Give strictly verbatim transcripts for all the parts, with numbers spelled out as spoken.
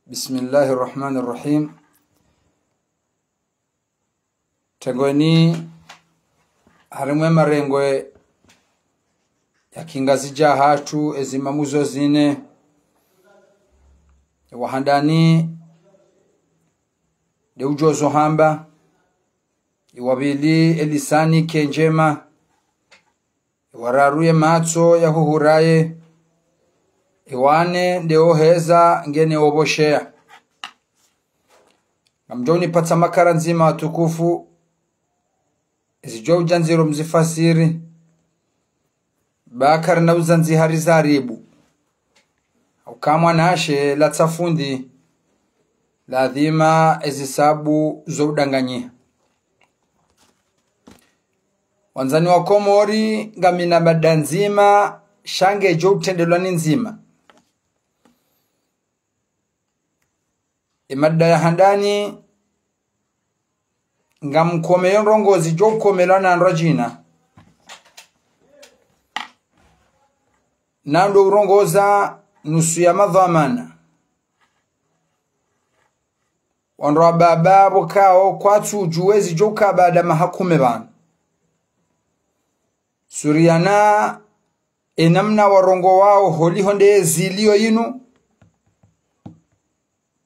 بسم الله الرحمن الرحيم. Tengweni harimwa ye marengwe ya kingazidja hatru, ezi mamuzo zine: ewa handani nde udjozo hamba, ewa pvili elisani ke ndjema, ewa raru ye matso ya huhuraye, ewa nne nde oheza ngene obosheya. Ngamdjo unipatsa makara ndzima watukufu, ezidjo udja ndziro mzifasiri, ba karina uzandzi hari zaribu. Hauka mwanashe latsa fundi, ladhima ezisabu zo udanganyiha. Wandzani wa Komori, ngamina mada ndzima, sha ngedjo utrendelwa ni ndzima. Emada ya handani, ngamkomeyo ndrongoo zidjo ukomelwa na ndrwadjina. Na ndo urongoza nusu ya madhwamana, wandru wa baba pvo kao kwatsu udjuwa ezidjo uka baada maha kume pvanu. Suriyana enamna warongowao holiho nde zilio yinu,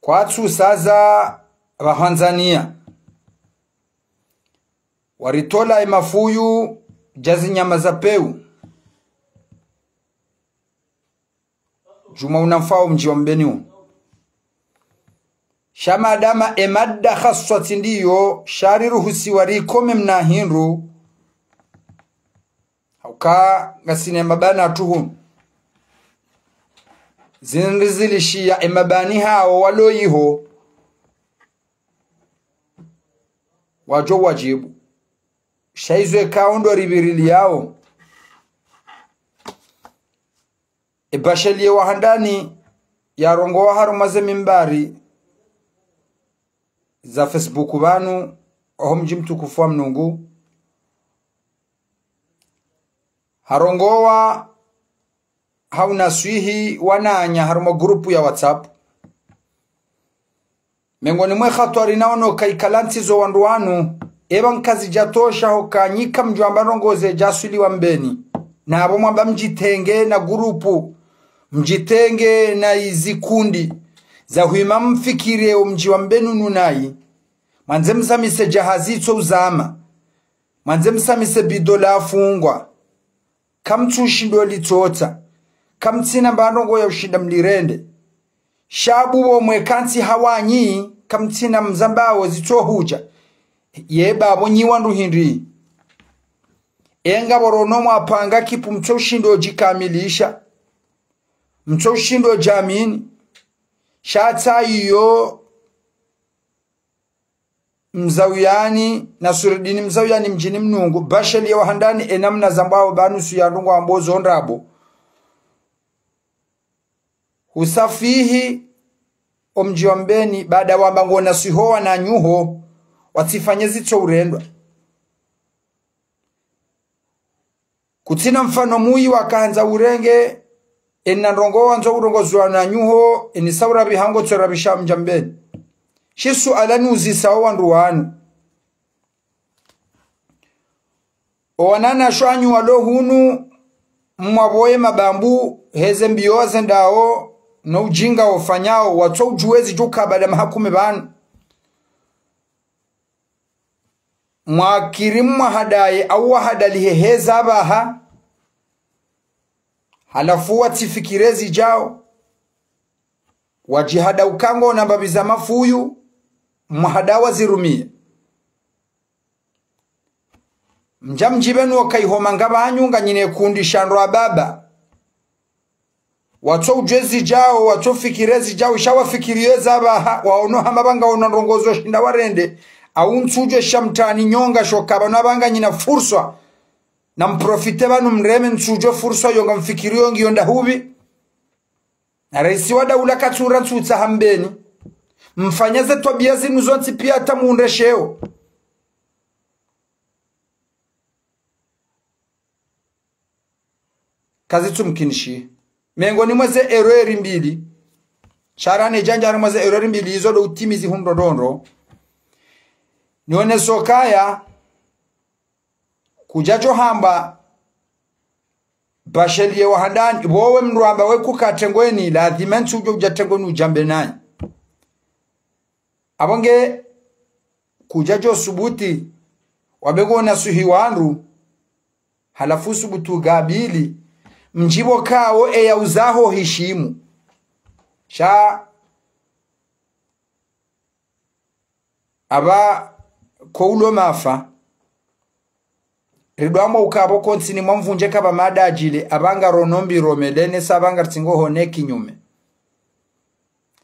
kwatsu saza pvahwandzaniya. Waritola emafuyu dja zinyama za pewu. Djuma unamfao mdji wa Mbeni unu. Sha madama emada khaswa tsi ndiyo, sha riruhusiwa rikome mna hindru. Hauka ngasina emabani hatru hunu. Zindri zilishiya emabani hawo walo iho, wadjo wadjibu. Sha izo ekao ndo ripviriliyao. Ebasheliye wa handani yarongowa harumwa ze mimbari za Facebook pvanu, oho mdji mtukufu wa Mnungu. Harongowa ha unaswihi wananya harumwa groupe ya WhatsApp. Mengoni mwe hatwari naono ka ikala ntsizo wandru wanu, epva nkazidja tosha hoka nyi kamdjwamba ndrongoo zedja swili wa Mbeni. Na apvo mwamba mdjitenge na groupe, mdjitenge na izikundi za hwima mfikire omdji wa Mbeni unu nayi. Mwandze msamise djahazi itso uzama. Mwandze msamise bido lafungwa. Kamtsu ushindo litsotsa. Kamtsina mba ndrongoo ya ushinda mlirende. Sha pvupvo mwe kantsi hawanyi, kamtsina mzambao zitso hudja. Ye pvapvo nyi wandru hindri? Enga pvorono mwapanga kipu mtso ushindo djikamilisha. Mtso ushindo djamini. Sha tsa iyo Mzauyani, Nasuridini Mzauyani mdjini Mnungu, basheliye wa handani enamna zambwao pvanu su ya ndrongoo wambo zo ndrabo. Husafihi omdji wa Mbeni, baada wamba ngo naswiho wananyuho, watsifanye zitso urendwa. Kutsina mfano muyi wakahandza urenge, ena ndrongoo wandzo urongozwa na nyuho, eni saura pvihango tsora pvisha mdja Mbeni. Shi suala ni uzisa o wandru wanu. O wananya shwanyu walo hunu, mwapvoye mabambu, heze mbiyo wazendao, no ujinga wafanyao, watso udjuwa ezidjo uka baada maha kume pvanu. Mwakiri mwahadaye au wahadalihe heza apvaha, halafu watsifikire zidjao, wadjihada uka ngo na mbapvi za mafuyu, mwahada wazirumiye. Mdja mdjibe nuwo ka iho manga pvanyu nganyine kundi sha ndrwa baba. Watso udjuwa ezidjao, watso fikire zidjao, sha wafikiriyo eza apvaha, waono hama pvanga ono ndrongoo zo shinda warende, au ntsudjuwa sha mtani nyonga shoka pvanu apvanga nyina furswa. Na mprofite pvanu mreme ntsudjuwa furswa yo ngamfikiriyo ngiyo ndahupvi. Na raisi wa daula katsura ntsutsaha Mbeni. Mfanya ze twabiya zinu zontsi piya hata mundre sheo. Kazitsumkinishi. Mengoni mwa ze erreur mbili. Sha rane djandja harumwa ze erreur mbili izo ndo utimizi hundro ndondro. Nioneso ukaya, kudjadjo hamba, basheliye wa handani, pvo we mndru amba we kuka tengweni, ladhima ntsu udjo udja tengweni udjambe nayi. Apvo nge kudjadjo subuti, wambe ngo nasuhi wandru, halafu subutu gabili, mdjipvo kawo eya uzaho hishimu. Sha, apva ko ulo mafa, ridwamo ukapvo kontsini mwa mvundje kapva madadjile, apva ngarono mbi romelene sa apva ngaritsingo hone kinyume.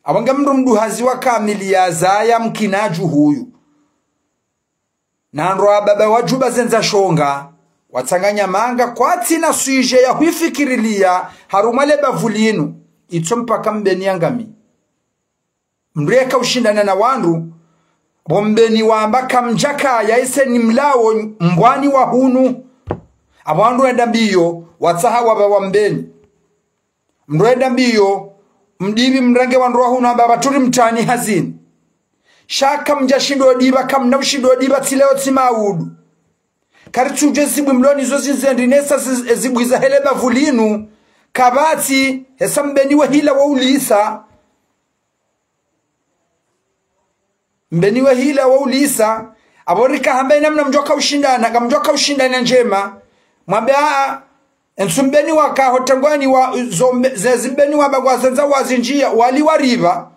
Apvo nge mndru mduhazi wa kamili ya zaya mkinadju huyu. Na ndro wa baba wa djuba zendza shonga, watsanganya manga kwatsina swidje ya huifikiriliya harumwa le bavu linu, itso mpaka mbeni yangami. Mndru yeka ushindana na wandru, pvo mbeni wamba kamdjaka ya ise ni mlawo mbwani wa hunu. Apvo wandru wenda mbiyo, watsaha wapva wa mbeni. Mndru wenda mbiyo, mdipvi mrenge wandru wa hunu amba pvatsuri mtani hazini. Sha kamdja shindo dipva, kamna ushindo dipva, tsi leo tsi maudu. Karitsudje zibwi mloni zo zinzendi nesa zi-, zibwi za hele bavu linu, kapvatsi, hesa mbeni we hila wa ulisa. Mbeni we hila wa ulisa, apvo rika hamba ina mna mdjoka ushindana, ngamdjoka ushindana ndjema. Mwambe, aa, entsu mbeni waka hotengweni wa, zo mbe-, ze zimbeni wamba ngwazendza wazindjiya, wali waripva.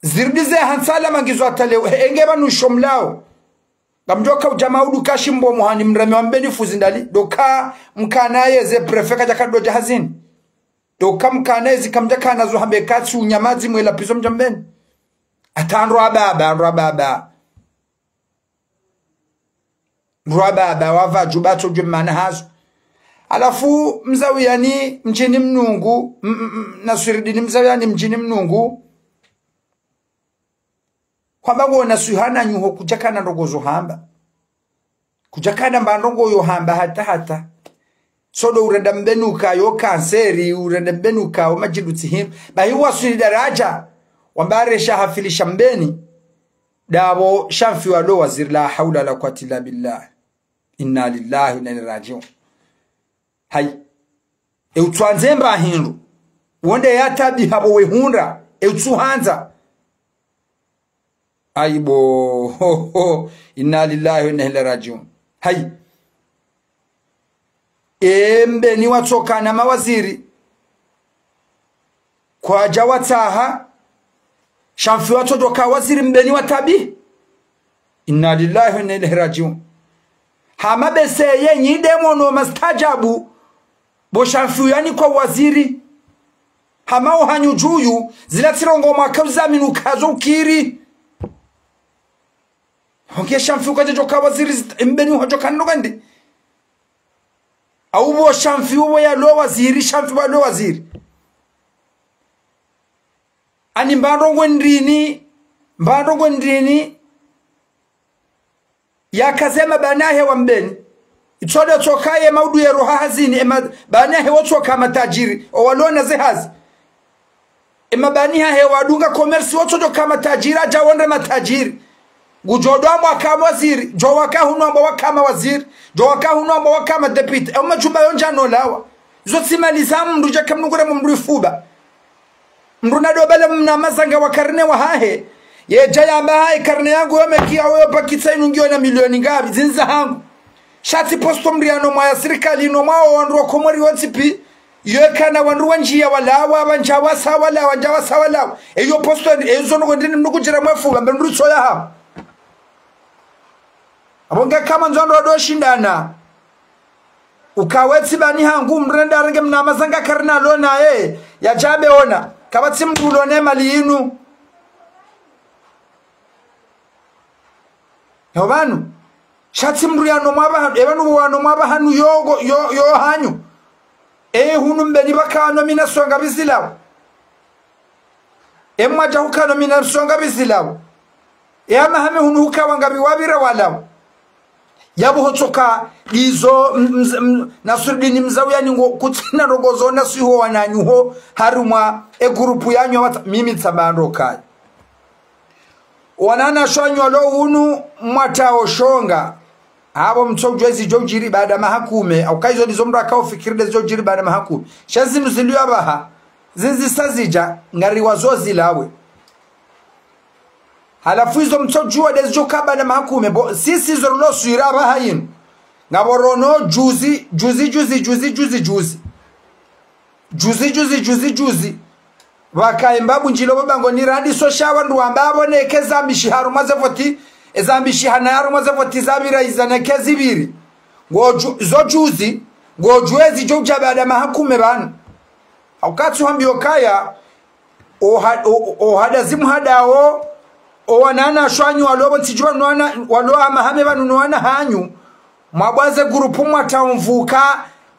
Zirudi ze hantsala mangizo hata leo, he, enge pvanu sho mlawo. Ngamdjoka udja maudu kashi mbo muhani mreme wa mbeni fuzi ndali, ndo ka mkana yeze préfet kadjaka dodja hazini. Ndo ka mkana yezi kamdjakana zo hambe katsi unyamadzi mwela pizo mdja mbeni. Hata ndro wa baba, ndro wa baba. Ndro wa baba, wapva djuba tso djwe mana hazo. Halafu mzawiyani mdjini Mnungu, m-, m-, m-, Naswiridini mzawiyani mdjini Mnungu. Hwamba ngo nasuhi hanyu ho kudjakana ndrongo zo hamba. Kudjakana mba ndrongo yo hamba hata hata. Sodo urenda mbeni uka yo kanseri, urenda mbeni uka wo madjidutsi him. Bahi waswili daradja, wamba resha hafilisha mbeni. Ndapvo shamfi walo waziri, la hawla wala quwwata illa billah. Inna lillahi wa inna ilayhi rajiun. Hayi. E utsuhandze mba hindru. Wonde ya tabi hapvo wehundra. E utsuhandza. Ayi bo. Ho, ho. Inna lillahi wa inna ilayhi rajiun. Hayi. E mbeni watsokana mawaziri. Kwadja watsaha. Shamfi watsodjoka waziri mbeni wa tabi. Inna lillahi wa inna ilayhi rajiun. Hama bese yenyi nde mwono mastajabu. Bo shamfi yani kwa waziri. Hama ohanyu djuyu, zila tsi ndrongo mwaka uzamini ukazo ukiri. Honge shamfi ukadjadjoka waziri zit-, mbeni uhadjoka ndrongo ndi. Au bo shamfi uwo yalo waziri, shamfi walo waziri. Ani mba ndrongo ndrini, mba ndrongo ndrini. Yakaze mabani yahe wa mbeni. Itsodo tsoka ye maudu ye roha hazini, e mabani yahe wotsoka matajiri, owalona ze hazi. E mabani yahe wadunga commerce wotsodjoka matajiri, adja wonde matajiri. Ngudjo dwa mwaka waziri, djo waka hunu amba waka mawaziri, djo waka hunu amba waka madepite. E uma chumba yondja no lawa. Zo tsi mali za mndru djaka mnungure mndru ifuba. Mndru nado bale mna mazanga wa karne wahahe. Yedja yamba hayi karne yangu yo meki ya wewe pakitsa inu ngiyo na milioni ngapvi, zindza hangu. Sha tsi posto mndru yano mwa ya sirikali no mwa wandru wa Komori wontsi pi. Yo kana wandru wandjiya walawa, wandja wasa walawa, wandja wasa walawa. Eyo posto, eyo zono kwendeni mndru kudjira mwefuba, mbe mndru tsoya hamu. Apvo nge kama ndzo ndro wado shindana. Ukawetsi bani hangu mndru nende arenge mna mazanga karina lona ye. Yadjabe ona. Kapvatsi mndru ulone mali inu. Yo pvanu. Sha tsi mndru yano mwa pvahanu. E pvanu wano mwa pvahanu yo, yo, yo hanyu. E hunu mbeni pvaka nomination ngapvi zilawa. E mwadja huka nomination ngapvi zilawa. E amahame hunu huka wangapvi wapvira walawa. Yapvo hotsoka ndizo, m-, m-, m-, Nasurdini Mzauyani ngo kutsina ndrongo zo nasiho wananyu ho harumwa e groupe yanyu ya WhatsApp, mimi tsamba ndo kaya. Wananyashe wanyu walo hunu mwatsaho shonga. Apvo mtsodjuwa ezi zidjo djiri baada maha kume. Au kaya izo ndizo mndru yakao fikiri nde zidjo djiri baada maha kume. Sha zinu zilio apvaha, zindji zisa zidja, ngariwazo zilawe. Halafu izo mtsodjuwa nde zidjo ka baada maha kume. Bo, sisi izo rilo swira apvaha inu. Ngapvo rono juzi, juzi, juzi, juzi, juzi, juzi. Juzi, juzi, juzi, juzi. Pvakaemba bundjilo pvo bangoni radi so sha wandru wamba apvo neke zambishi harumwa ze voti, ezambishi hana harumwa ze voti zapvira iza neke zipviri. Ngodju-, zo juzi, ngodjuwa ezi zidjo udja baada maha kume pvanu. Hauka tsi hwambiyo kaya, oha-, o-, o-, ohada zimhadao, owananyashe wanyu walo pvo ntsidjuwa nwana, walo amahame pvanu nwana hanyu, mwabwaze groupe mwatsaho mvuka,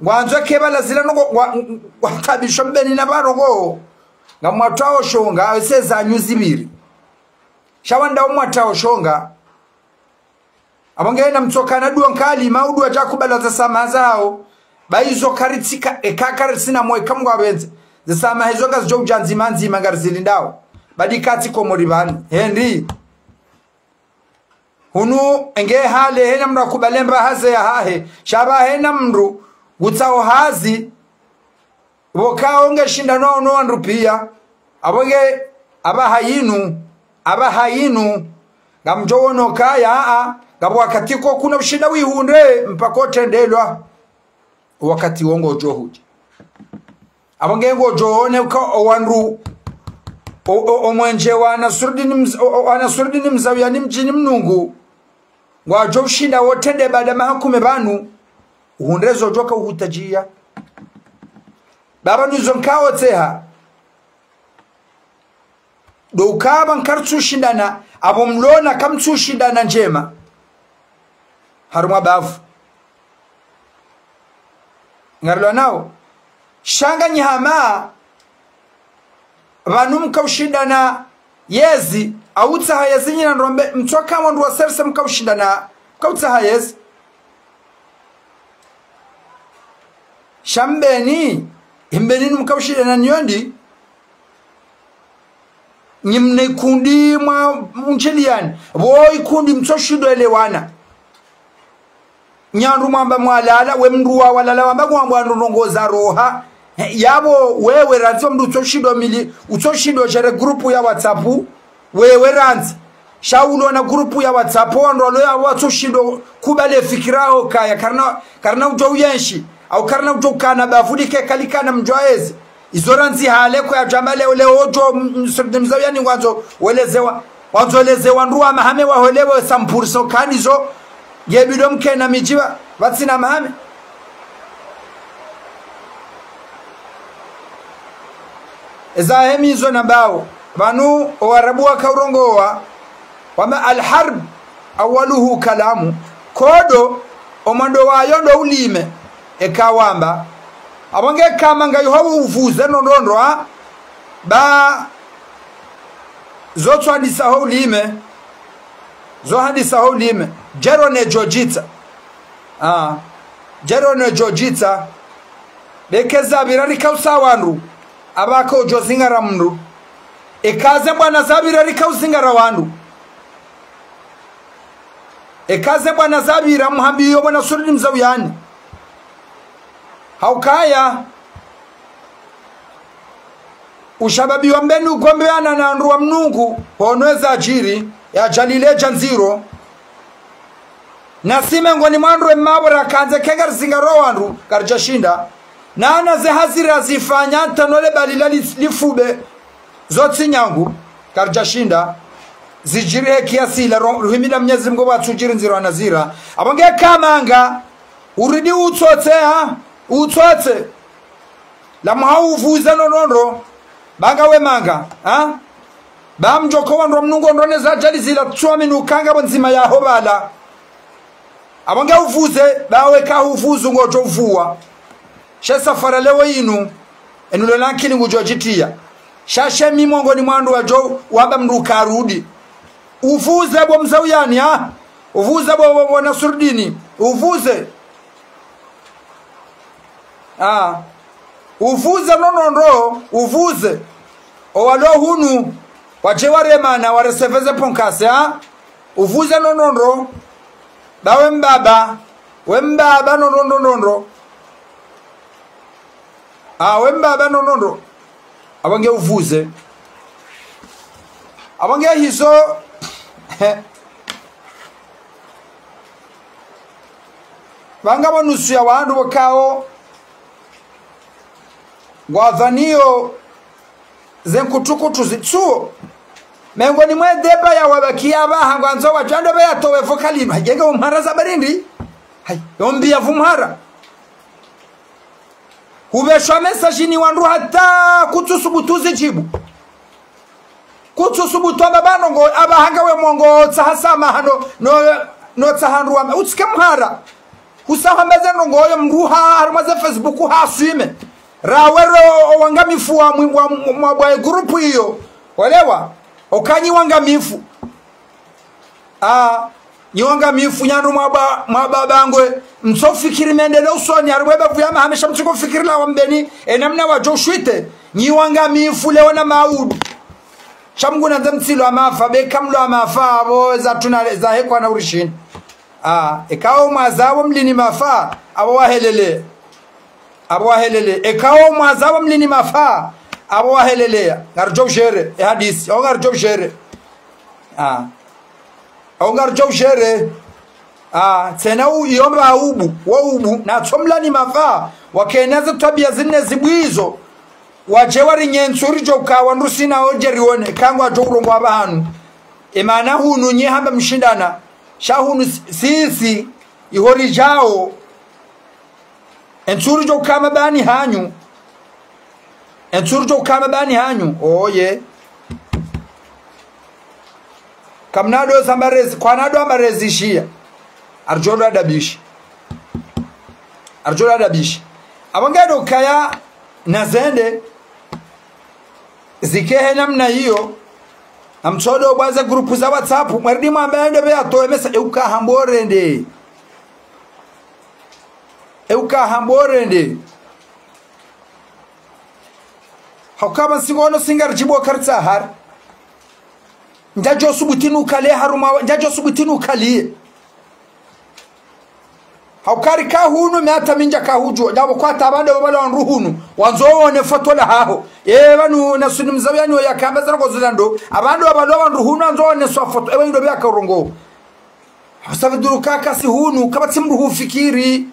ngwandzo kebala zila noko, wa, wa, watabisho mbeni na pvanu ngo. Ngamwatsaho shonga, ese zanyu zipviri. Sha wandao mwatsaho shonga. Apvo nge namtsokana dua nkali, maudua djakubala ze samaha zao. Ba izo karitsika, eka karitsina mwe kamgwa pvendze. Ze samaha izo ngazidjo udja ndzima ndzima ngarizilindao. Ba ndi katsi Komori pvanu. Hendi. Hunu nge hale hena mndru yakubale mba hazi yahahe. Sha pvo hena mndru, ngutsaho hazi. Pvo kao nge shindano no wandru piya. Apvo nge apvaha inu, apvaha inu. Ngamdjo wono kaya, a, a. Ngapvo wakati ko kuna ushinda wihundre, mpaka utrendelwa. Wakati wo ngodjo hudja. Apvo nge ngodjo one uka owandru, o, o, omwenje wa Nasurdini Mz-, o, o, wa Nasurdini Mzauyani mdjini Mnungu. Ngwadjo ushinda wotrende baada maha kume pvanu, uhundre zo djoka uhutadjiya. Ba pvanu izo nkao tseha. Ndo uka pvo nkaritsu shindana, apvo mlona kamtsu shindana ndjema. Harumwa bavu. Ngarilwa nao. Sha nganyi hama, pvanu mkao ushindana yezi, autsaha yezi nyina ndombe, mtsoka wandru wa service mkao ushindana, mkao utsaha yezi. Sha mbeni, mbeni ni mkao ushindana nyondi, nyi mna ikundi mwa mtsiliyani. Pvo ikundi mtsoshindwa elewana. Nyi wandru mwamba mwalala, we mndru wa walala wamba ngwambo wandru ndrongo za roha. He, yapvo wewe randzi mndru utsoshindwa mili, utsoshindwa gérer groupe ya WhatsApp, wewe randzi. Sha ulo na groupe ya WhatsApp, wandru walo ya watsoshindwa kubale fikira ho kaya, karina, karina udjo uyenshi, au karina udjo kana bavuli ke kalikana mdjwa ezi. Izo randzi hale ko ya djamba leo leo djo, m-, m-, Nasurdini Mzauyani ngwandzo welezewa, ngwandzo welezewa wandru wa mahame waholewe sampuriso kani zo, nge bidi mkena midji pvatsina mahame. Eza hemi izo nambao, pvanu owarabu wakao urongowa, wamba الحرب أولها كلام. Nkodo, omwando wayo ndo ulime, eka wamba. Apvo nge kamanga iho uvuze no ndrongoo, ha? Ba zo tswandisa ho ulime, zo handisa ho ulime. Djero ne djodjitsa. Ah. Djero ne djodjitsa. Be ke zapvira rikao usa wandru, apvako udjo zingara mndru. Eka ze mbwana zapvira rikao uzingara wandru. Eka ze mbwana zapvira muhambiyo bo Nasurdini Mzauyani. Haukaya ushababi wa mbeni ugombeana na wandru wa Mnungu, hono eza djiri, ya djalile dja ndziro. Nasi mengoni mwa wandru ema pvo rakandze ke ngarizingaro wandru, karidjashinda. Na ana ze hazira zifanya, ntano le bali la li-, lifube, zo tsi nyangu, karidjashinda. Zidjiri he kiasi la ro-, ruhimila Mnyezi Mngu pvwatsudjiri ndziro anazira. Apvo nge kamanga, uridi utsotse, ha? Utsotse. La mhauvuza no ndrongoo. Ba ngawe manga, ha? Ba mdjoko wandru wa Mnungu ndrongoo ne za djali zila tswami nukanga pvo ndzima ya ho pvala. Apvo nge uvuze, ba we ka uvuzu ngodjo uvuwa. She safara leo inu, enu lo lankini ngudjo djitiya. Sha she mi mengoni mwa wandru wadjo, wamba mndru karudi. Uvuze bo Mzauyani, ha? Uvuze bo, bo, bo Nasurdini. Uvuze. Ah. Uvuze no ndrongoo, uvuze. Owalo hunu, wadje waremana, wareseveze ponkase, ah. Uvuze no ndrongoo. Ba we mbaba, we mbaba no ndrongoo. Ah, we mbaba no ndrongoo. Apvo nge uvuze. Apvo nge hizo. Pvanga pvo nusu ya wandru pvo kao ngwadhaniyo ze nkutukutu zitsuo. Mengoni mwe deba ya wabakiya pvaha ngwandzo wadjando pve yatowe pvo kalima. Yenge umhara za barindi. Hayi, yombi ya vumhara. Hupveshwa message ni wandru hata kutsusubutu zidjibu. Kutsusubutu amba pvanu ngo, apvaha ngawe mwongo tsaha samaha no, no, no tsaha ndru wamba. Utsike mhara. Husahambeze ndrongoo yo mndru ha, harumwa ze Facebook haswime. Rawero owangamifu wa mwi-, wa mwa bwa group iyo. Walewa. Okanyi wangamifu. Ah, nyi wangamifu nyandru mwaba, mwaba bangwe. Mtsofikiri mendele usoni, harumwa bavu ya mahamesha mtsiko fikiri la wambeni, e namna wadjo shwite. Nyi wangamifu leo na maudu. Sha Mngu nandze mtsilo amafa, be kamlo amafa, apvo za tuna, za hekwa na urishini. Ah, ekao mwaza wo mlini mafa, apvo wahelele. Apvo wahelele. Ekao mwaza wo mlini mafa, apvo wahelele. Ngaridjo ushere, e hadisi, o ngaridjo ushere. Ah. Au ngaridjo ushere. Ah, tsena u, iyo mba ubu, wo ubu, na tsomlani mafa, wakena ze twabiya zine zibwizo, wadje warinye ntsuri djo kawa ndru sina odje rione, kangwadjo urongowa pvahanu. Emana hunu nye hamba mshindana, sha hunu si-, sisi, iho ridjao, entsuri djo kama bani hanyu. Entsuri djo kama bani hanyu. Oye. Kamnado sambarezi, kwanado ambarezi shiya. Aridjo ndo adabishi. Aridjo ndo adabishi. Apvo ngedo kaya na zende. Zikehe namna iyo. Amtsodo bwaza group za WhatsApp. Mwaridi mwamba yende pve yatowe message. Euka hambo rende. Euka hambo rende. Hauka pva nsingo ono singa ridjibu wa karitsa hari. Ndjadjo subuti nukale harumwa, ndjadjo subuti nukaliye. Hauka rika hunu, mi hata mi ndjaka hudjuwa. Ndjapvo kwata apvandru pvalo wandru hunu. Wandzo wone foto la haho. Ewa nu, na suni mzawi yani oya kamba zana kozo zando. Apvandru pvalo wandru hunu, wandzo wone swa foto. Ewa indo pvya karongowa. Hausavi duru kaka si hunu, kapvatsi mndru hufikiri.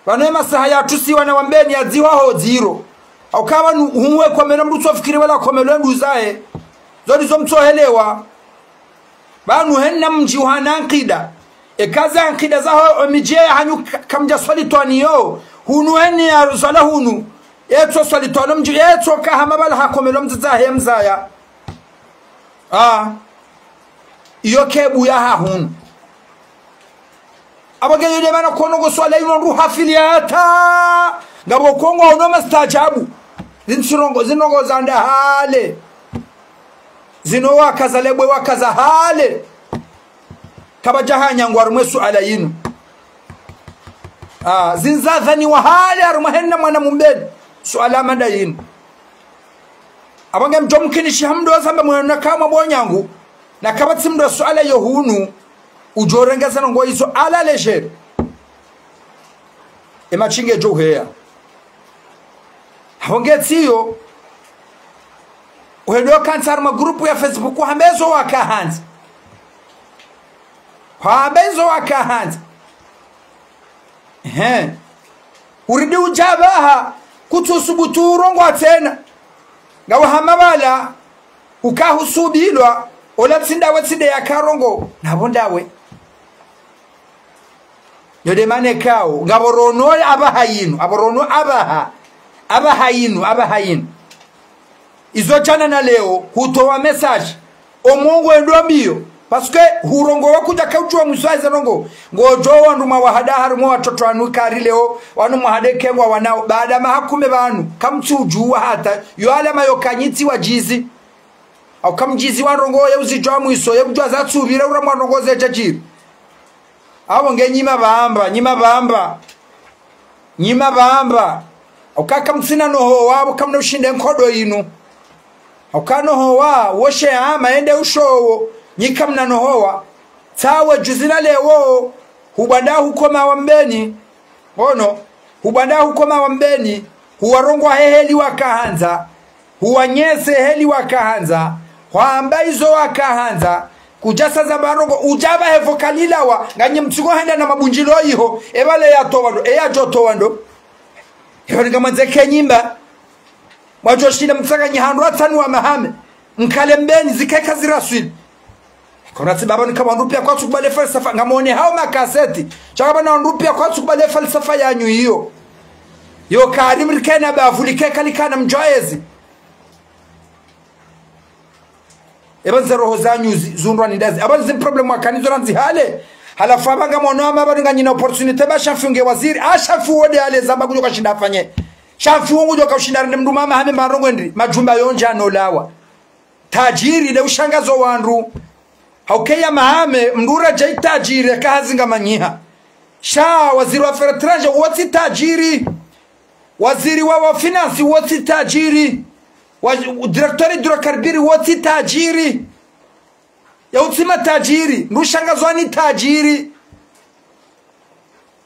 Pvanu emasaha yatru si wana wambeni ya dziwa ho dziro. Hauka pvanu huwe komelo mndru tsofikiri wala komelo nduzaye. Zo ndizo mtsohelewa. Pvanu hena mdji uhana nkida. Eka za nkida zaho omidji hanyu ka-, kamdja swali twaniyo. Hunu heni ya swala hunu. Etso swali twano mdji, etso kahama pvala ha komelo mdzadze he mzaya. Ah. Iyo kebu ya hahunu. Apvo nge yo nde mana kono ngo swala ino ndru hafili hata. Ngapvo kongo ono mastajabu. Zintsirongo, zinongo zanda hale. Zino wakaza lebwe wakaza hale. Kapvadja hanya ngwa harumwa suala yinu. Ah, zinzadhani wa hale harumwa hena mwana mumbeni. Suala manda yinu. Apvo nge mdjo mkinishi hamdo zamba mwana kama bonyangu. Na kapvatsi mndru suala yo hunu. Udjo rengeza ndrongoo izo à la légère. Ema tsinge djo heya. Apvo nge tsiyo. Uhendo kantsi harumwa group ya Facebook, hamba ezo waka handzi. Hamba ezo waka handzi. Ehe. Uridi udja pvaha, kutsusubutu urongowa tsena. Ngawe hama pvala, uka husubilwa, ola tsi ndawe tsi nde ya karongowa, napvo ndawe. Yo nde mana kao, ngapvo rono apvaha yinu, apvo rono apvaha, apvaha yinu, apvaha yinu. Izo djana na leo, hutowa message, omwongo endo mbiyo. Parce que hurongowa kudja kaudjuwa mwiso wa ize ndrongoo. Ngodjo wandru mwawahada harumwa watoto wanu kari leo, wanu mwahade kengwa wanao. Baada maha kume pvanu, kamtsi udjuwa hata, yo alama yo kanyitsi wa djizi. Au kamdjizi wa ndrongoo ye uzidjuwa mwiso, ye udjuwa zatsupvira ura mwa ndrongoo zedjadjiri. Apvo nge nyi mapvamba, nyi mapvamba. Nyi mapvamba. Hauka kamtsina nohowa, apvo kamna ushinde nkodo inu. Hauka nohowa, woshe ama ende ushowo, nyi kamna nohowa. Tsawe djuzi na leo, hubwanda hukoma wa mbeni. Ono, hubwanda hukoma wa mbeni, huwarongoa he heli wakahandza, huwanyese heli wakahandza, hwamba izo wakahandza, kudjasa za marongo, udja pvahe pvo kalilawa, nganyi mtsiko henda na mabundjilo iho, epvale yatowa ndo, eyadjotowa ndo. Eho ninga mwandze ke nyimba, mwadjoshinda mtsanganyi handru atsanu wa mahame, mkale mbeni zikeka ziraswili. Kona tsi baba nika wandru pia kwatsukubali falsafa, ngamone hao makaseti. Sha ka pvana wandru pia kwatsukubali falsafa yanyu iyo. Yo kari mrikena bavu likeka likana mdjwaezi. Eba nze roho zanyu zi-, zundrwa ni ndazi. Aba nzi problème wakanizo randzi hale. Halafu aba ngamono ama aba nganyina opportunité ba Shamfi unge waziri. A Shamfi wode hale zamba kudjoka shinda afanye. Shamfi wungu djoka ushinda rende mndru mama hame marongo ndri. Madjumba yondja nolawa. Tajiri le ushangazo wandru. Hauka ye mahame, mndru radja itajiri, eka hazi ngamanyiha. Sha, waziri wa affaires étrangères, wotsi tajiri. Waziri wa, wa finance, wotsi tajiri. Wa, directeur hydrocarbures, wotsi tajiri. Ya utsi matajiri, mndru ushangazwa ni tajiri.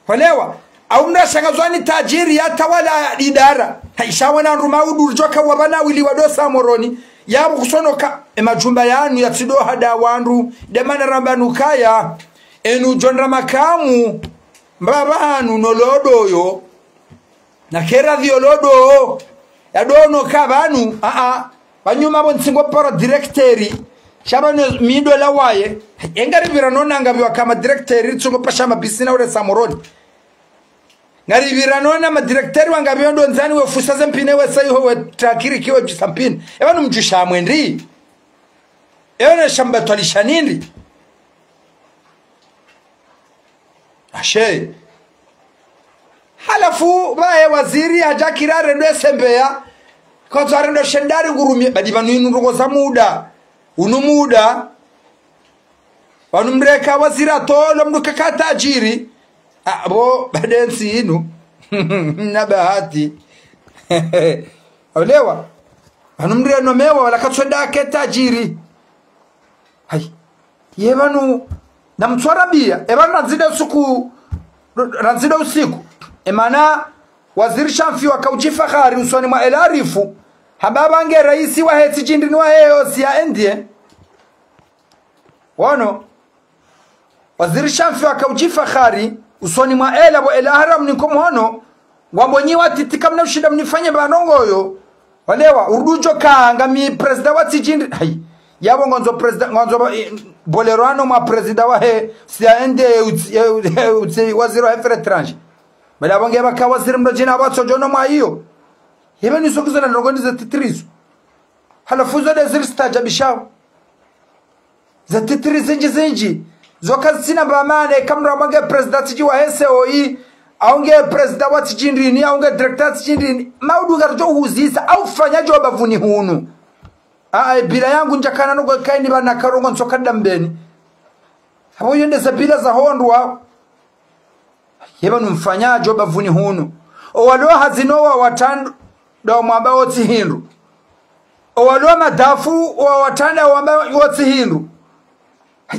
Hwelewa, au mndru ashangazwa ni tajiri ya tawala idara. Haisha wana ndru maudu ridjoka wa pvana wili wa dosa Moroni. Ya kusonoka, e madjumba yanu ya tsido hada wandru, de mana ramba nukaya, enu djondra makamu, mbaba hanu no lodo yo, na kera dhio lodo, ya dono ka pvanu, a, a, pvanyuma pvo ntsingo para directeur, sha pvanu mido la waye, enga ripvira nona ngapvi waka ma directeur, ritsungo pasha mabisi na ule sa Moroni. Ngaripvira nona ma directeur wangapvi ondo ndzani we fusa ze mpine we sayi ho we takiri kiwe djisa mpine. Epvanu mdjusha mwendi. Ewe ne shamba twalisha nindri. Ashe. Halafu, pvahe waziri, hadja kira rendo esembeya. Kwanza rendo shendari ngurumie. Badi pvanu inu ndrongo za muda. Unu muda. Pvanu mreka waziri atolo mndru kaka tajiri. Apvo, bade ntsi inu. Na bahati. Olewa. Pvanu mndru eno mewa wala katswenda ke tajiri. Hai. Ye pvanu, na mtswara biya, e pvanu randzida usiku, randzida usiku. E mana, waziri Shamfi waka udjifahari usoni mwa El Arifu, hamba pvange raisi wahe tsi djindri ni wahe yosi ya N D A. Wono, waziri Shamfi waka udjifahari usoni mwa El Arifu, El Arifu niko mhono, ngwambo nyi watiti kamna ushinda mnifanye pvanu ngoyo. Walewa, urudjo ka ngami prezida wa tsi djindri. Hai. Yapvo ngondzo prezida, ngondzo, eh, bolero ano mwa prezida wahe, C N D, utsi, eh, utsi, waziri wahe affaires étrangères. Bala pvo nge pvaka waziri mndru djina pvatso djono mwa iyo. Yebe ni sokizo na ndrongo ni ze titrizo. Halafu zo de ziri stajabishao. Ze titre zindji zindji. Zo kazitsina mbamane, kamra mwange prezida tsidji wa S O E, au nge prezida wa tsi djindrini, au nge directeur tsi djindrini. Maudu ngaridjo huzisa, au fanya djo bapvuni hunu. Aa, e bila yangu ndjakana no kaini pvana karongo ntsoka dambeni. Apvo yo nde ze bila za hondrwa. Ye pvanu mfanya djo bapvuni hunu. Owalo hazini wa watanda mwamba wotsi hindru. Owalo madafu wa watanda wamba wotsi hindru.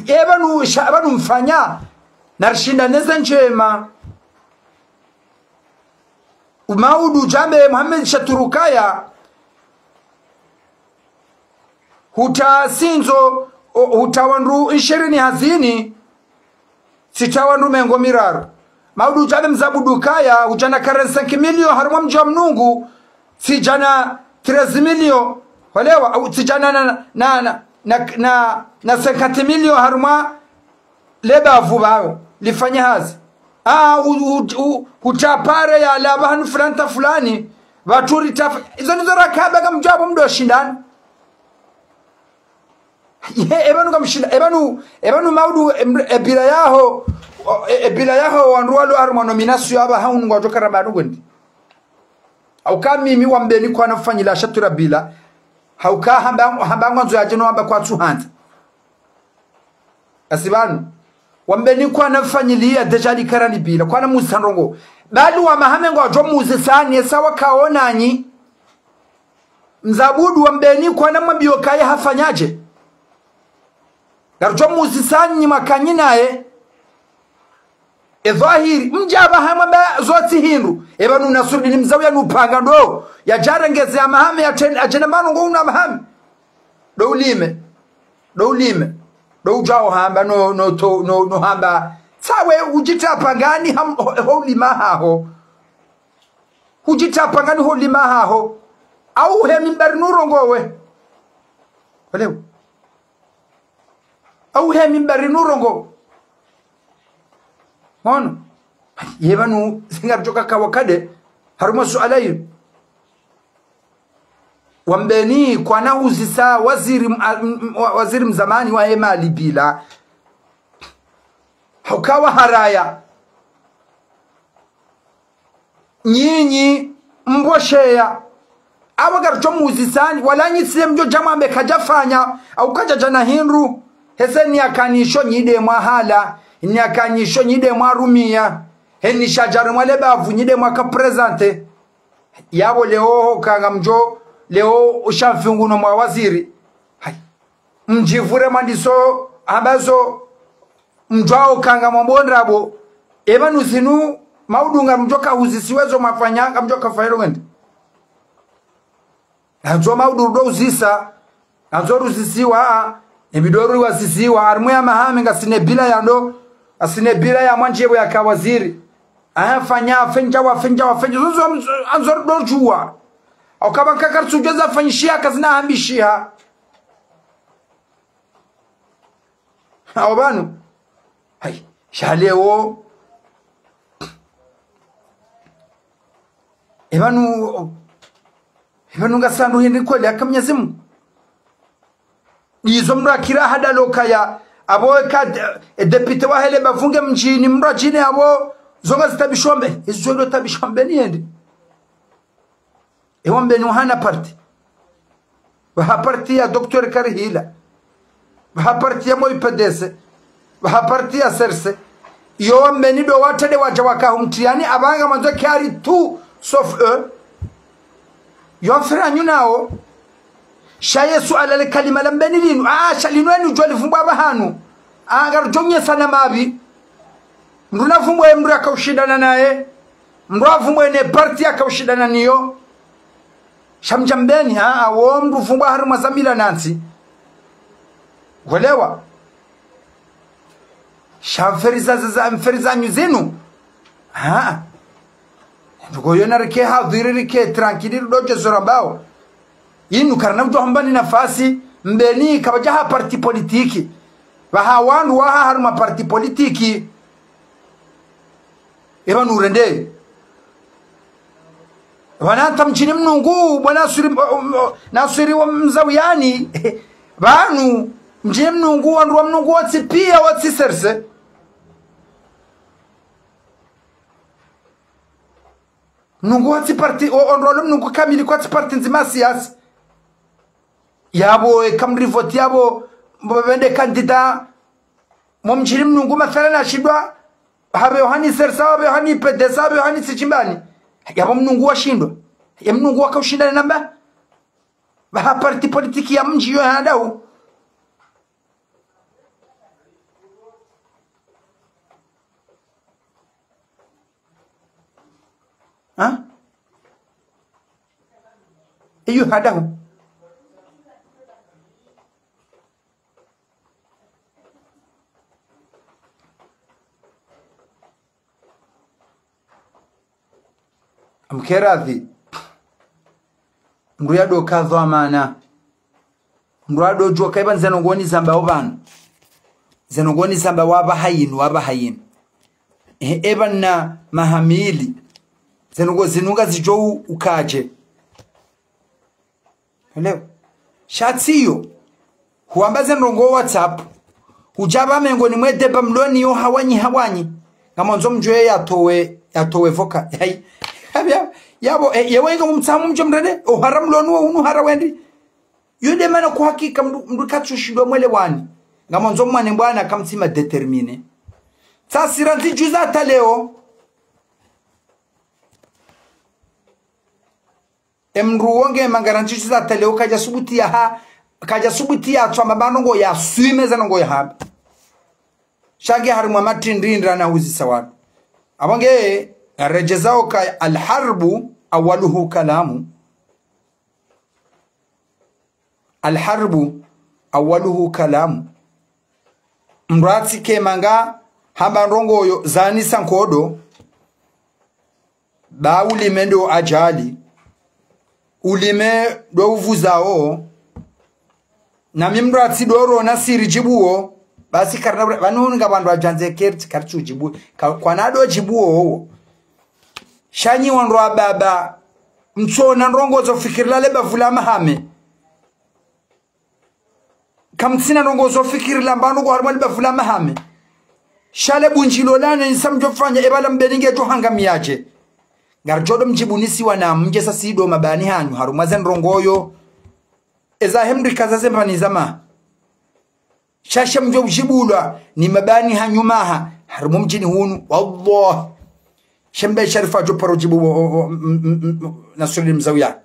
Ye pvanu sha-, pvanu mfanya. Narishinda neze ndjema. Umaudu djambe Mohamed Shaturukaya. Huta sindzo, o, huta wandru ishirini hazini, sita wandru mengo miraru. Maudu djambe mzabudu kaya, hudjana quarante-cinq millions harumwa mdji wa Mnungu, sidjana treize millions, walewa, au sidjana na, na, na, na, na, na cinquante millions harumwa le bavu bayo, lifanye hazi. Ah, u, u, u, huta pare ya laba hanu fulani ta fulani, pvatsu ritafa. Izo nizo rakaba ka mdjabo mdo shindana. Ye, e pvanu kamshinda, e pvanu, e pvanu maudu, em, e bila yaho, o, e, e bila yaho, wandru walo harumwa nomination yaba haunu ngwadjo karabanu gwendi. Hauka mimi wambeni kwana fanyila Shatura bila. Hauka hamba, hamba ngwandzo yadje no hamba kwatsu handza. Asi pvanu, Wambeni kwana fanyiliya déjà likarani bila, kwana muzisa ndrongo. Bali wa mahame ngwadjo muzisani, esa wakaonanyi. Mze Abudu, wambeni kwana mwambiyo kaye hafanyadje. Ngaridjo muzisani makanyi naye. E dhwahiri, mdja pvahanu mwamba zo tsi hindru. Eba nuna surdi ni mzawu ya nupanga ndo. Yadjarengeze ya mahame ya ten, adjena manu ngo una mahame. Ndo ulime. Ndo ulime. Ndo udjao hamba no, no, to, no, no hamba. Tsawe udjitapangani ham, ho, ho ulima haho. Udjitapangani ho ulima haho. Au he mimbari nurongowe. Olewa. Au he mimbari nurongo. Mono. Ye pvanu, singa ridjoka kawakade. Harumwa suala yinu. Wambeni kwana huzisa waziri m-, a-, m-, wa-, waziri mzamani wahe mali bila. Hauka waharaya. Nyinyi mbosheya. Awa ngaridjo muzisani, wala nyi tsi mdjo dja mwambe kadjafanya, au kadjadja na hindru. Hese ni akanisho nyi nde mwahala, ni akanisho nyi nde mwarumiya. Heni shadjari mwale bavu nyi nde mwaka présenter. Yapvo leo hoka ngamdjo, leo ushamfingu no mwa waziri. Hayi. Mdjipvure mwandiso, ambazo, mdjwao kanga mwambondrabo. Eba nuzinu, maudu ngamdjoka huzisiwa zo mwafanya, ngamdjoka fanya lo ngende. Ngandzo maudu ndo uzisa, ngandzo ruzisiwa, a, a, ebido ruwazisiwa, harumwa ya mahame ngasina bila ya ndo, ngasina bila ya mwandjebo yaka waziri. Aya fanya, fendja wa, fendja wa, fendja, zozo, andzo ndo djuwa. Au kaba nkaka ritsudjeza fanyishiha, kazina hambishiha. Awo pvanu. Hayi, sha leo. Epvanu, epvanu ngasi wandru hindri kweli haka Mwenyezi Mungu. Izo mndru akira hadaloka ya, apvo eka de-, e député wahe le bavu nge mdjini mndru adjine apvo, zo ngazitabisho mbe, izo ndo tabisho mbe ni yende. Ewa mbeni wahana parti. Waha parti ya Docteur Karihila. Waha parti ya Moi P D C. Waha parti ya C R C. Iyo wambeni ndo watrende wadja waka humtriyani, apvanga mwandzo kari tout sauf eux. Yo mfira nyu nawo. Sha ye suala le kalima la mbeni linu. Ah, sha linu enu djo livumbwa pvahanu. Ah, ngarudjo nyesa na mapvi. Mndru na vumbwe mndru yakaushindana naye. Mndru avumbwe ne parti yakaushindana niyo. Sha mdja mbeni, ah, ah, wo mndru vumbwa harumwa za mila nantsi. Welewa. Sha mferi za, za, za, mferi zanyu zinu. Ah. Nduko yona rike hadhiri rike tranquille rudo dje zora mbao. Inu karina udjo hamba ni nafasi, mbeni kapvadja ha parti politique. Pvaha wandru waha harumwa parti politique. Epvanu urende. Pvanu hata mdjini Mnungu, bwana Naswiri, Naswiri wa Mzawiyani. Pvanu, mdjini Mnungu, wandru wa Mnungu wontsi piya, wontsi C R C. Mnungu wontsi parti, o, ondrolo Mnungu kamili kwatsi parti ndzima siyasa. Yapvo, eka mndru voti yapvo, mbo pvende candidat, mo mdjini Mnungu mathalan ashindwa, hapve yohani C R C, hapve yohani P D C, hapve yohani Sichimbani. Yapvo Mnungu washindwa. Ya Mnungu wakaushindana namba. Pvaha parti politique ya mdji yo handau. Ha? Iyo hadahu. Amkeradhi. Mndru yado kadhwa mana. Mndru yado djuwa kaiba nzeno ngoni zamba opvanu. Zeno ngoni zamba wapva hayinu, wapva hayinu. E, eba na mahamili. Zeno ngo zinunga zidjo u-, ukaje. Leo. Sha tsiyo. Huwamba ze ndrongo WhatsApp. Hudja pva mengo ni mwede pva mloni yo hawanyi hawanyi. Ngamandzo mdjuwe yatowe, yatowe voka. Hayi. Yapvo, yapvo, e, yewe nga mumtsamu mdjo mrende. O hara mloni wo unu hara wendi. Yo nde mana kwa hakika mndru, mndru katsu shindwa mwelewani. Ngamandzo mwane mbwana kamtsima déterminé. Tsasi randzi djuza hata leo. Emndru wo nge manga randzi djuza hata leo, kadja subuti ya ha, kadja subuti ya tswa mabano ngo ya swime za ngo ya hamba. Sha nge harimwa matrindrindra na huzisa wandru. Apvo nge, redjeza oka الحرب أولها كلام. الحرب أولها كلام. Mndru atsi ke manga hamba ndrongo yo zanisa nkodo, ba ulime ndo ajali. Ulime ndo uvuzao. Na mi mndru atsi ndo ro na siri djibuo. Basi karina ure, pvanu nga wandru wadjandze kerti, kartsu djibu. Ka-, kwana ndo djibuo wo. Sha nyi wandru wa baba, mtsona ndrongo zo fikirila le bavu la Mahame. Kamtsina ndrongo zo fikirila mbano kwa harimwa le bavu la Mahame. Sha le bundjilo lanu nyi sa mdjo fanya, eba la mbeni ngedjo hangamiadje. Ngaridjo ndo mdjibuni si wana mdje sa si ndo mabani hanyu, harumwa ze ndrongo yo. Eza hemdri kaza ze mbani zama. Sha she mdjo udjibulwa ni mabani hanyu maha, harimwa mdjini hunu, wallah. She mbe Sharifa djo paro djibu wo, wo, wo, m-, m-, m-, Nasrudin Mzawiyani.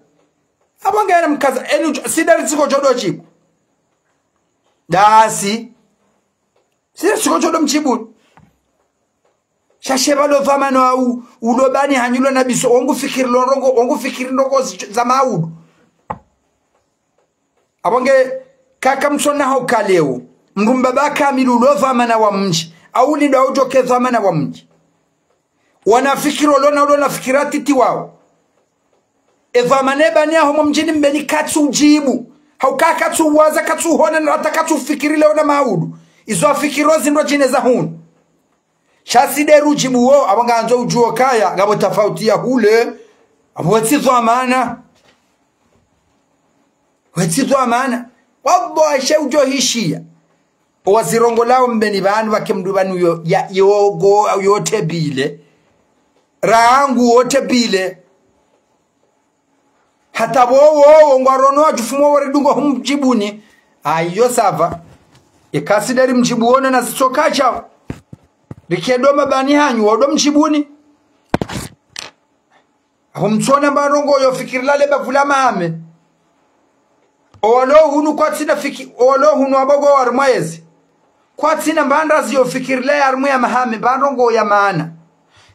Apvo nge na mkaza, enu djo, si ndari tsiko djo ndo djibu. Ndasi. Si ndari tsiko djo ndo mdjibu. Sha she pvalo dhwamana wa u-, ulo bani hanyu lo na biso, wo ngu fikiri lo ndrongo, wo ngu fikiri ndrongo zi-, za maudu. Apvo nge kaka mtsona hau kaleo. Mndru mbaba kamili ulo dhwamana wa mdji. Au lindo au djoke dhwamana wa mdji. Wana fikira ulo na ulo na fikira titi wao. E dhwamana e bani ya homwa mdjini mbeni katsu djibu. Hauka katsu waza, katsu hona, na hata katsu fikiri leo na maudu. Izo afikiro zindru djine za hunu. Sha si nde rudjibuo, apvo ngandzo udjuo kaya, ngapvo tafauti ya hule, apvo wetsi dhwamana. Wetsi dhwamana. Wallah, she udjo hishiya. Owazirongoa lao mbeni pvanu pvake mndru pvanu yo, ya, yogo, yo tebile. Rangu wo tebile. Hata wo, wo, wo, ngwarono wadjufumo waridungo humdjibuni. Ayo sava. Eka si ndari mdjibu wona na zitsoka djao. Rike ndo mabani hanyu, wo ndo mdjibuni. Apvo mtsona mba ndrongo yo fikirila le bavu la Mahame. Owalo hunu kwatsina fiki-, owalo hunu wabogo wa harimwa yezi. Kwatsina mba ndrazi yo fikirila ya harimwa ya Mahame, mba ndrongo ya maana.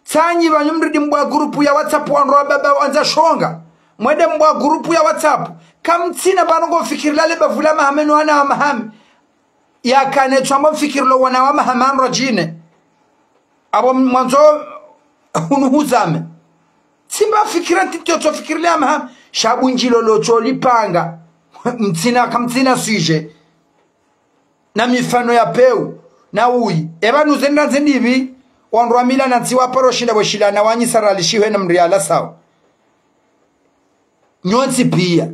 Tsanyi pvanyu mridi mbwa grupu ya WhatsApp wandru wa baba wandza shonga. Mwende mbwa grupu ya WhatsApp. Kamtsina mba ndrongo fikirila le bavu la Mahame no wana wa Mahame. Yakane tswamba mfikirilo wana wa Mahame andro djine. Apvo mwandzo hunu huzame. Tsimba fikira ntiti yo tso fikirila ya Mahame. Sha bundjilo lo tso lipanga. Mtsina, kamtsina sujet. Na mifano ya peu. Na uyi. Eba nuzenda nze ndipvi. Wandru wa mila na ntsi wa paro shinda bwe shila na wanyi sarali shihwe na mndru ya la sawa. Nyontsi pia.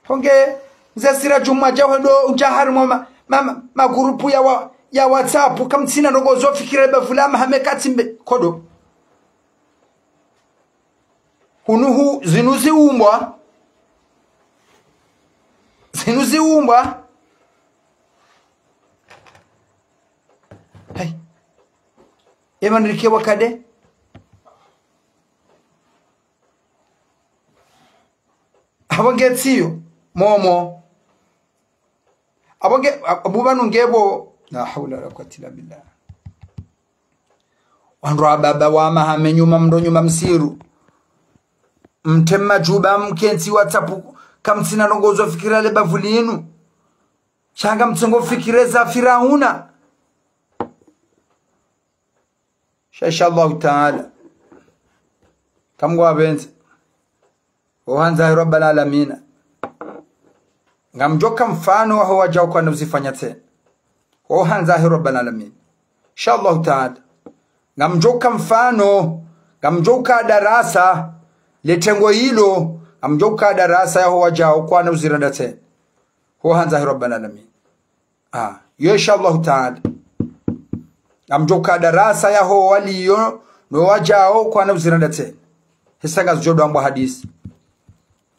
Honge, mze sira djumwa dja hwendo, udja harimwa ma, ma, ma, ma grupu ya wa, ya WhatsApp, kamtsina ndrongo zo fikira le bavu la Mahame katsimbe, kodo. Hunu hu, zinu ziumbwa. Zinu ziumbwa. Hey. Ema nirike wakade. Apvo nge tsiyo, momo. Apvo nge, a-, apvo pvanu nge pvo. La hawla wala quwwata illa billah. Wandru wa baba wa Mahame nyuma mndro nyuma msiru. Mtema djuba mkentsi WhatsApp kamtsina ndrongo zo fikira le bavu linu. Sha ngamtsengo fikira za Firauna. Sha insha Allahu Taala. Kamngwa benze. Ho handza hi Rabbal Alamina. Ngamdjoka mfano waho wadjao kwana uzifanya tsena. Ho handza hi Rabbal Alamina. Insha Allahu Taala. Ngamdjoka mfano. Ngamdjoka darasa. Le tengo ilo. Ngamdjoka darasa yaho wadjao kwana uziranda tsena. Ho handza hi Rabbal Alamina. Ah, yo insha Allahu Taala. Ngamdjoka darasa yaho waliyo, no wadjao kwana uziranda tsena. Hisa ngazidjo ndo ambwa hadisi.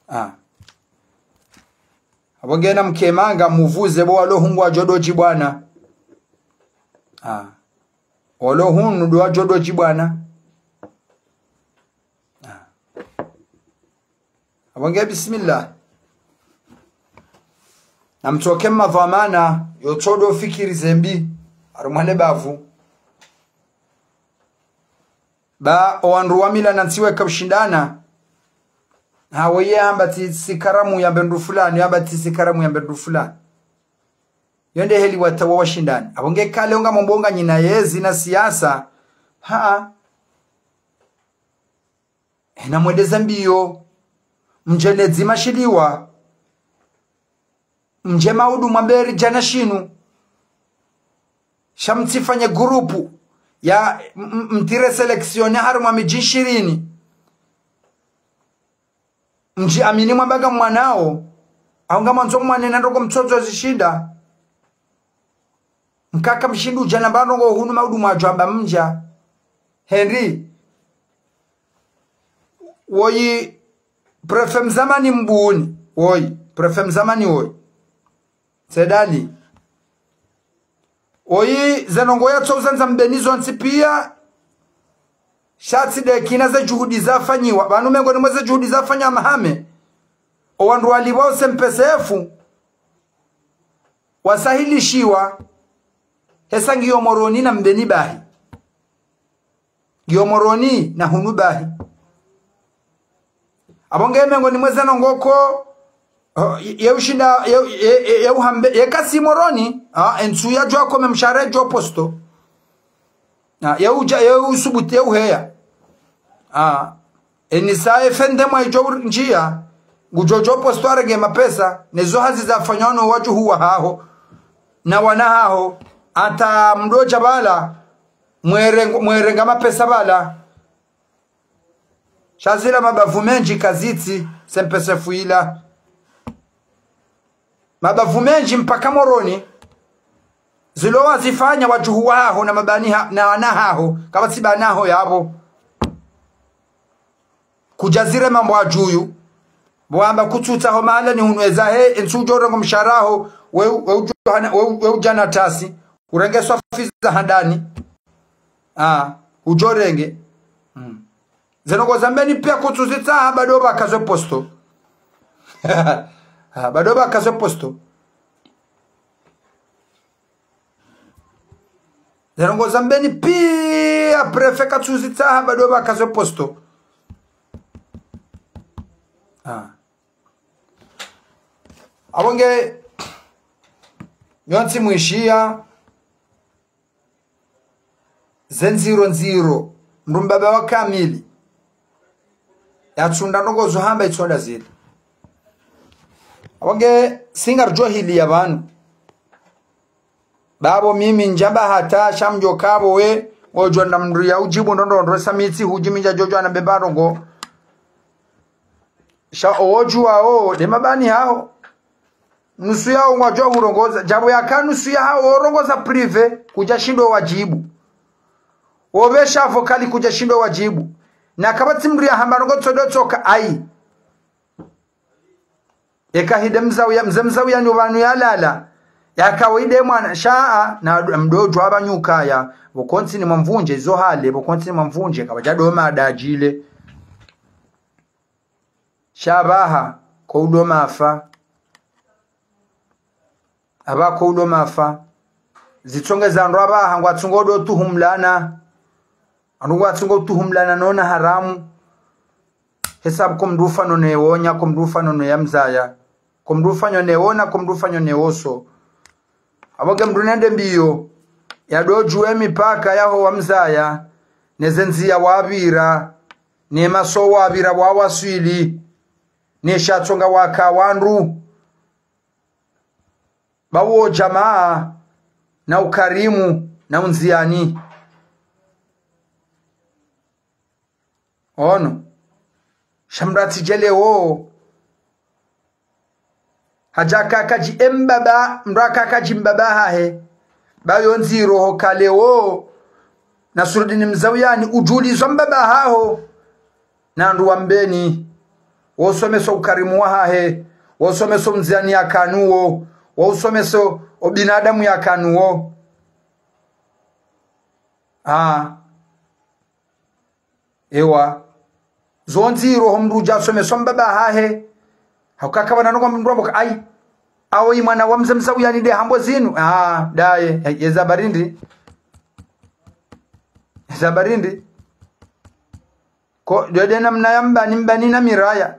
Ah. Apvo ngena mkemanga muvuze bo walo hunu ngwadjo dodji bwana. Ah. Walo hunu ndo wadjo dodji bwana. Ah. Apvo nge bismillah. Namtsoke madhwamana, yotsodo fikiri zembi, harumwa le bavu. Ba, owandru wa mila na ntsiwe kabushindana. Ha, woye hamba tsi, tsi karamu ya mbendru fulani, hamba tsi, tsi karamu ya mbendru fulani. Yo nde heli wata wa washindani. Apvo nge kale onga mombonga nyina yezi na siasa. Ha. Hena mwendeza mbiyo. Mdje ne dzima shiliwa. Mdje maudu mwamberi djana shinu. Sha mtsifanye gurupu ya m-, m-, mtire seleksione harumwa midji shirini. Mdji amini mwamba nga mwanao, au nga mwandzo mwane na ndrongo mtsodzo zishinda. Mkaka mshindru udja na mba ndrongo hunu maudu mwadjo amba mdja. Henry. Woyi, préfet mzamani mbuni. Woyi, préfet mzamani woyi. Sedani. Oyi, ze ndrongo yatso uzandza Mbeni zontsi piya, sha tsi de kina ze juhudi zafanyiwa. Pvanu mengoni mwa ze juhudi zafanyiwa mahame, owandru walipvwa o C M P C F, wasahilishiwa, hesa ngiyo Moroni na Mbeni bahi. Ngiyo Moroni na hunu bahi. Apvo nge mengoni mwa ze ndrongo ko, oh, ye, ye ushinda, ye, ye, ye, ye uhambe, ye kasi Moroni, ah, entsu ya djuwa kome mshahara djo posto. Ah, ye udja, ye usubuti, ye uheya. Ah, enisa efende mwa idjo ur-, ndjiya, ngudjo djo posto arenge mapesa, ne zo hazi zafanywa no wadjuhu wahaho, na wana haho, ata mdodja pvala, mwerengo-, mwerenga mapesa pvala. Sha zila mabavu mendji kazitsi, C M P C F ila. Mabavu mendji mpaka Moroni, zilo wazifanya wadjuhu waho na mabani ha-, na wana haho, kapvatsi banaho yapvo. Kudja zire mambo adjuyu, pvo wamba kutsutsaho mahala ni hunu eza he, entsu udjo rengo mshahara ho, we, we udjo hana, we, we udja na tasi, urenge swafi za handani. Ah, udjo renge. Mm. Ze ndrongo za Mbeni piya kutsuzitsaha bado pvaka ze posto. Ah, bado pvaka ze posto. Ze ndrongo za Mbeni piya préfet katsuzitsaha bado pvaka ze posto. Ah. Apvo nge, yontsi mwishiya, ze ndziro ndziro, mdru mbaba wa kamili. Yatsunda ndrongo zo hamba itsonda zile. Apvo nge, singa ridjo hili ya pvanu. Bapvo mimi ndjamba hata, sha mdjo kapvo we, odjo nda mdru ya udjibu ndrongo ndrongo, sa mi tsi hudji mi ndja djo djo ana bemba ndrongo. Sha owodjuwa o, de mabani haho. Nusu yaho ngwadjo hurongoza, djapvo yaka nusu yaho orongoza privé, kudja shindo wadjibu. Opvesha vocal kudja shindo wadjibu. Na kapvatsi mdru ya hamba ndrongo tsodo tsoka, ayi. Eka hide mzauya, mze mzauya nyo pvanu yalala. Yaka wo ide mwana, sha a, na mdodjo apvanyuka ya. Pvo kontsini mwa mvundje, izo hale, pvo kontsini mwa mvundje, kapvadja doma adadjile. Sha apvaha, ko udoma afa. Apvaha ko udoma afa. Zitsonge za ndro apvaha, ngwatsungo do tuhumlana. Anu ngwatsungo tuhumlana nona haramu. Hesabu ko mdru ufa none wonya, ko mdru ufa none ya mzaya. Ko mdru ufa nyone wona, ko mdru ufa nyone woso. Apvo nge mdru nende mbiyo, yadodjuwe mipaka yaho wa mzaya, ne ze ndziya wapvira, ne maso wapvira wa waswili, ne sha tsonga waka wandru, ba wo djamaa, na ukarimu, na undziyani. Ono. Sha mdru atsidje leo. Hadja kakadji embaba, mdru akakadji mbaba hahe. Ba yo ndziro ho ka leo. Nasrudini Mzauyani udjulizwa mbaba haho. Na ndru wa Mbeni. Wo somesa ukarimu wa hahe. Wo usomesa o mdzani yakana wo. Wo usomesa o binadamu yakana wo. Ah. Ewa. Zo ndziro ho mndru udja usomesa mbaba hahe. Hauka kapvana nongo mndru amboka, ai. Awo i mwana wa mze mzau yani nde hambo zinu. Ah, ndaye. Ye, ye za barindi. Za barindi. Ko, dede namna ya mbani, mbani na miraya.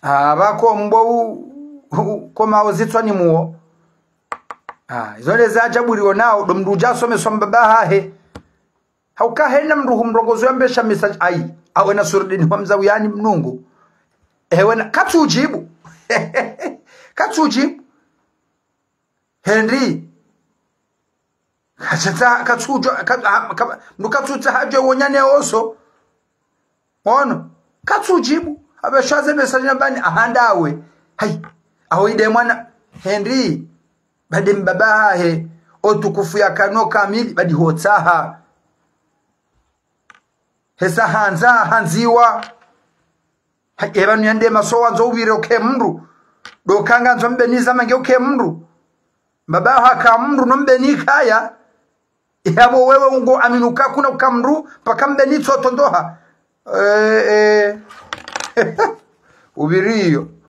Ah, pvako mbo u, u, koma ozitswa ni muo. Ah, izo nde za ajabu rionao, ndo mndru udja usomesa mbaba hahe. Hauka hena mndru humrongozo yambe sha message ai. Awe na surdini wa mzau yani mnungu. Ewe na, katsu ujibu. Katsu ujibu. Henry. Katsutsa, katsudjo, ka, ha, ka, mndru katsutsa hadjo wonyane oso. Ono. Katsu ujibu. Abe shaze message na bani, ahanda awe. Hai. Aho inde mwana. Henry. Badi mbaba hahe. O utukufu yakana o kamili. Badi hotsaha. Hesa handza, handziwa. Ha, e pvanu yande maso wandzo upvire uke mndru. Ndo kanga ndzo mbeni za mange uke mndru. Mbaba haka mndru no mbeni kaya. Yapvo wewe ungo amini uka kuna uka mndru, mpaka mbeni tsoto ndoha. Eh, eh. Upviri iyo.